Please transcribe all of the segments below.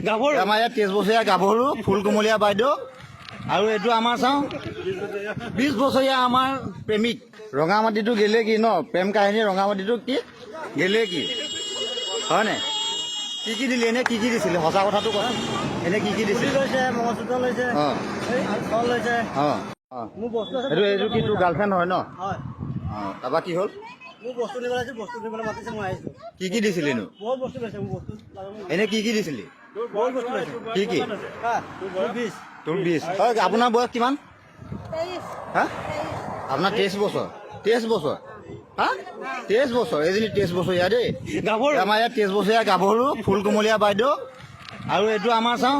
গাভৰু। আমাৰ ইয়াত 23 বছৰীয়া গাভৰু ফুল কোমলীয়া বাইদেউ আৰু এইটো আমাৰ চাওঁ 20 বছৰীয়া আমাৰ প্ৰেমিক। ৰঙামাটিটো গেলে কি ন প্ৰেম কাহিনী, ৰঙামাটিটো কি গেলে কি হয়নে? কি কি দিলি এনে, কি কি দিছিলি? সঁচা কথাটো কোৱা, এনে কি কি দিছিলি? লৈছে, মঙলসূত্ৰ লৈছে, এই ফল লৈছে। অঁ অঁ মোৰ বস্তু আছে। এইটো কি তোৰ গাৰ্লফ্ৰেণ্ড হয় ন? হয়। অঁ, তাৰপৰা কি হ'ল? মোৰ বস্তু নিবলৈ আহিছো, বস্তু নিবলৈ মাতিছে, মই আহিছো। কি কি দিছিলিনো? বহুত বস্তু লৈছে, মোৰ বস্তু লাগে। এনে কি কি দিছিলি? বহুত বস্তু লৈছে। কি কি? হা, মোৰ 20। তোৰ 20 হয়। আপোনাৰ বয়স কিমান? 23। হা, আপোনাৰ 23 বছৰ? 23 বছৰ, হা, 23 বছৰ। এইজনী 23 বছৰীয়া দেই। গাভৰু। আমাৰ ইয়াত 23 বছৰীয়া গাভৰু ফুল কোমলীয়া বাইদেউ আৰু এইটো আমাৰ চাওঁ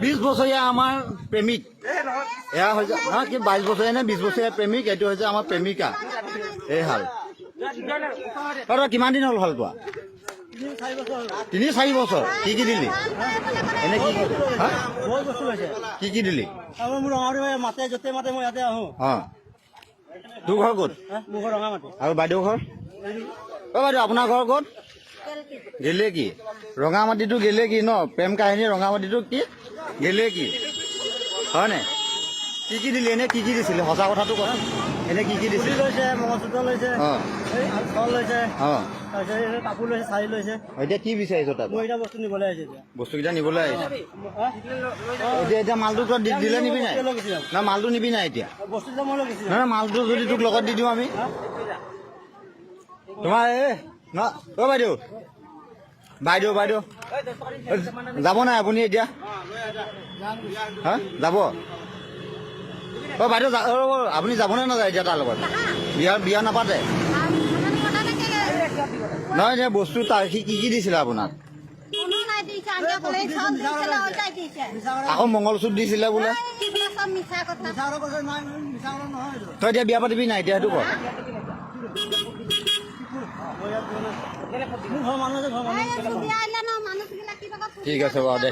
20 বছৰীয়া আমাৰ প্ৰেমিক। এয়া হৈছে হা কি 22 বছৰীয়া নে 20 বছৰীয়া প্ৰেমিক। এইটো হৈছে আমাৰ প্ৰেমিকা এই হাল। তই কিমান দিন হ'ল ভাল পোৱা? 3-4 বছৰ হ'ল। 3-4 বছৰ। কি কি দিলি এনে, কি কি, হা? বহুত বস্তু লৈছে। কি কি দিলি? আৰু মোৰ ৰঙামাটি মাতে, য'তে মাতে মই ইয়াতে আহোঁ। অঁ, তোৰ ঘৰ ক'ত? হা, মোৰ ঘৰ ৰঙামাটি। আৰু বাইদেউ ঘৰ? অ বাইদেউ, আপোনাৰ ঘৰ ক'ত? গেলে কি ৰঙামাটিটো গেলে কি ন প্ৰেম কাহিনী, ৰঙামাটিটো কি গেলে কি হয়নে? কি কি দিলি এনে, কি কি দিছিলি? সঁচা কথাটো কোৱা, এনে কি কি দিছিলি? লৈছে, মঙলসূত্ৰ লৈছে, এই ফল লৈছে, তাৰপিছত এই কাপোৰ লৈছে, শাৰী লৈছে। এতিয়া কি বিচাৰিছ তাত? মই এতিয়া বস্তু নিবলৈ আহিছো এতিয়া। বস্তুকেইটা নিবলৈ আহিছ? হা? এতিয়া মালটো তই দিলে নিবি নাই? লৈ গুচি যাম। না, মালটো নিবি নাই এতিয়া? বস্তু মই লৈ গুচি যাম। নহয়, মালটো যদি তোক লগত দি দিওঁ আমি তোমাৰ এই ন। অ বাইদেউ, বাইদেউ, বাইদেউ, যাব নাই আপুনি এতিয়া? হা, যাব? অ বাইদেউ, অ, আপুনি যাবনে নাযায় এতিয়া তাৰ লগত? বিয়া নাপাতে নহয়। এতিয়া বস্তু তাৰ সি কি কি দিছিলে আপোনাক? কোনো নাই দিছে, আমি অকলে চব দিছিলে, ওলটাই দিছে। আকৌ মংগলসূত্ৰ দিছিলে বোলে। সেইবিলাক চব মিছা কথা। মিছা কথা কৈছে, নাই, মিছা কথা নহয় এইটো। তই এতিয়া বিয়া পাতিবি নাই এতিয়া, সেইটো ক। মই ইয়াত যোৱা নাই। মোৰ ঘৰৰ মানুহ আছে, ঘৰৰ মানুহ। এই চুবি আহিলে ন মানুহবিলাক কিবা কথা। ঠিক আছে বাৰু দে।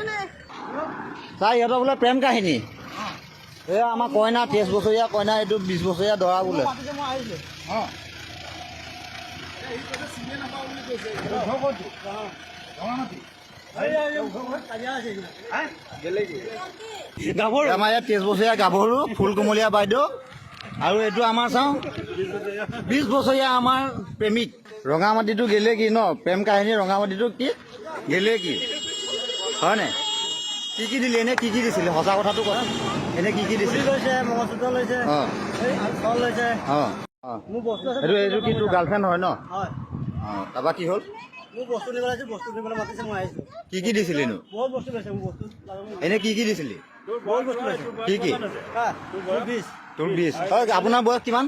চাই, ইহঁতৰ বোলে প্ৰেম কাহিনী। এয়া আমাৰ কইনা, 23 বছৰীয়া কইনা, এইটো 20 বছৰীয়া দৰা বোলে। মাতিছে, মই আহিছো। অঁ। এই, এই, এই, কাজিয়া আছে এইবিলাক। গাভৰু। আমাৰ ইয়াত 23 বছৰীয়া গাভৰু ফুল কোমলীয়া বাইদেউ আৰু এইটো আমাৰ চাওঁ 20 বছৰীয়া আমাৰ প্ৰেমিক। ৰঙামাটিটো গেলে কি ন প্ৰেম কাহিনী, ৰঙামাটিটো কি গেলে কি হয়নে? কি কি দিলি এনে, কি কি দিছিলি? সঁচা কথাটো কোৱা, এনে কি কি দিছিলি? লৈছে, মঙলসূত্ৰ লৈছে, এই ফল লৈছে। অঁ অঁ মোৰ বস্তু আছে। এইটো কি তোৰ গাৰ্লফ্ৰেণ্ড হয় ন? হয়। অঁ, তাৰপৰা কি হ'ল? মোৰ বস্তু নিবলৈ আহিছো, বস্তু নিবলৈ মাতিছে, মই আহিছো। কি কি দিছিলিনো? বহুত বস্তু লৈছে, মোৰ বস্তু লাগে। এনে কি কি দিছিলি? বহুত বস্তু লৈছে। কি কি? হা, মোৰ 20। তোৰ 20 হয়। আপোনাৰ বয়স কিমান?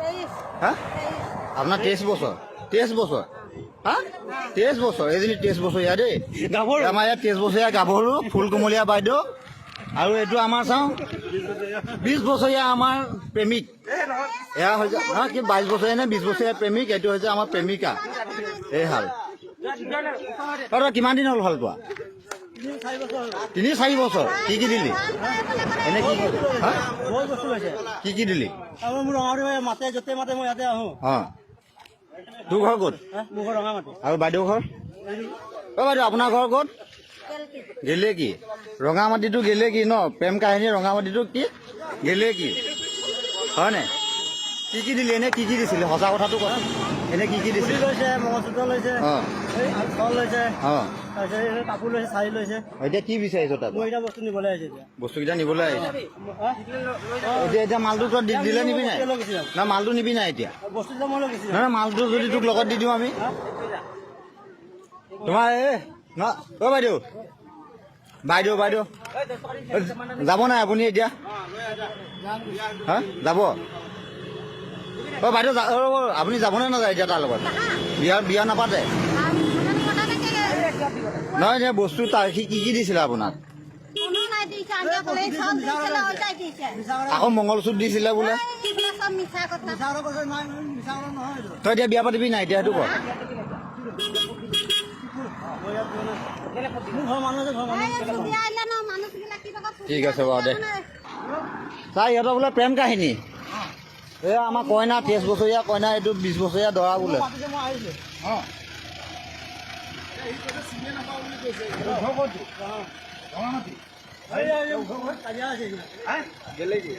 23। হা, 23। আপোনাৰ 23 বছৰ? 23 বছৰ, হা, 23 বছৰ। এইজনী 23 বছৰীয়া দেই। গাভৰু। আমাৰ ইয়াত 23 বছৰীয়া গাভৰু ফুল কোমলীয়া বাইদেউ আৰু এইটো আমাৰ চাওঁ 20 বছৰীয়া আমাৰ প্ৰেমিক। এয়া হৈছে হা কি 22 বছৰীয়া নে 20 বছৰীয়া প্ৰেমিক। এইটো হৈছে আমাৰ প্ৰেমিকা এই হাল। তই কিমান দিন হ'ল ভাল পোৱা? 3-4 বছৰ হ'ল। 3-4 বছৰ। কি কি দিলি এনে, কি কি, হা? বহুত বস্তু লৈছে। কি কি দিলি? আৰু মোৰ ৰঙামাটি মাতে, য'তে মাতে মই ইয়াতে আহোঁ। অঁ, তোৰ ঘৰ ক'ত? হা, মোৰ ঘৰ ৰঙামাটি। আৰু বাইদেউ ঘৰ? অ বাইদেউ, আপোনাৰ ঘৰ ক'ত? গেলে কি ৰঙামাটিটো গেলে কি ন প্ৰেম কাহিনী, ৰঙামাটিটো কি গেলে কি হয়নে? কি কি দিলি এনে, কি কি দিছিলি? সঁচা কথাটো কোৱা, এনে কি কি দিছিলি? লৈছে, মঙলসূত্ৰ লৈছে, এই ফল লৈছে, তাৰপিছত এই কাপোৰ লৈছে, শাৰী লৈছে। এতিয়া কি বিচাৰিছ তাত? মই এতিয়া বস্তু নিবলৈ আহিছো এতিয়া। বস্তুকেইটা নিবলৈ আহিছ? হা? এতিয়া মালটো তই দিলে নিবি নাই? লৈ গুচি যাম। না, মালটো নিবি নাই এতিয়া? বস্তু মই লৈ গুচি যাম। নহয়, মালটো যদি তোক লগত দি দিওঁ আমি তোমাৰ এই ন। অ বাইদেউ, বাইদেউ, বাইদেউ, যাব নাই আপুনি এতিয়া? হা, যাব? অ বাইদেউ, অ, আপুনি যাবনে নাযায় এতিয়া তাৰ লগত? বিয়া নাপাতে নহয়। এতিয়া বস্তু তাৰ সি কি কি দিছিলে আপোনাক? কোনো নাই দিছে, আমি অকলে চব দিছিলে, ওলটাই দিছে। আকৌ মংগলসূত্ৰ দিছিলে বোলে। সেইবিলাক চব মিছা কথা। মিছা কথা কৈছে, নাই, মিছা কথা নহয় এইটো। তই এতিয়া বিয়া পাতিবি নাই এতিয়া, সেইটো ক। মই ইয়াত যোৱা নাই। মোৰ ঘৰৰ মানুহ আছে, ঘৰৰ মানুহ। এই চুবি আহিলে ন মানুহবিলাক কিবা কথা। ঠিক আছে বাৰু দে। চাই, ইহঁতৰ বোলে প্ৰেম কাহিনী। এয়া আমাৰ কইনা, 23 বছৰীয়া কইনা, এইটো 20 বছৰীয়া দৰা বোলে। মাতিছে, মই আহিছো। ৰঙামাটি। কাজিয়া আছে। গেলেকি।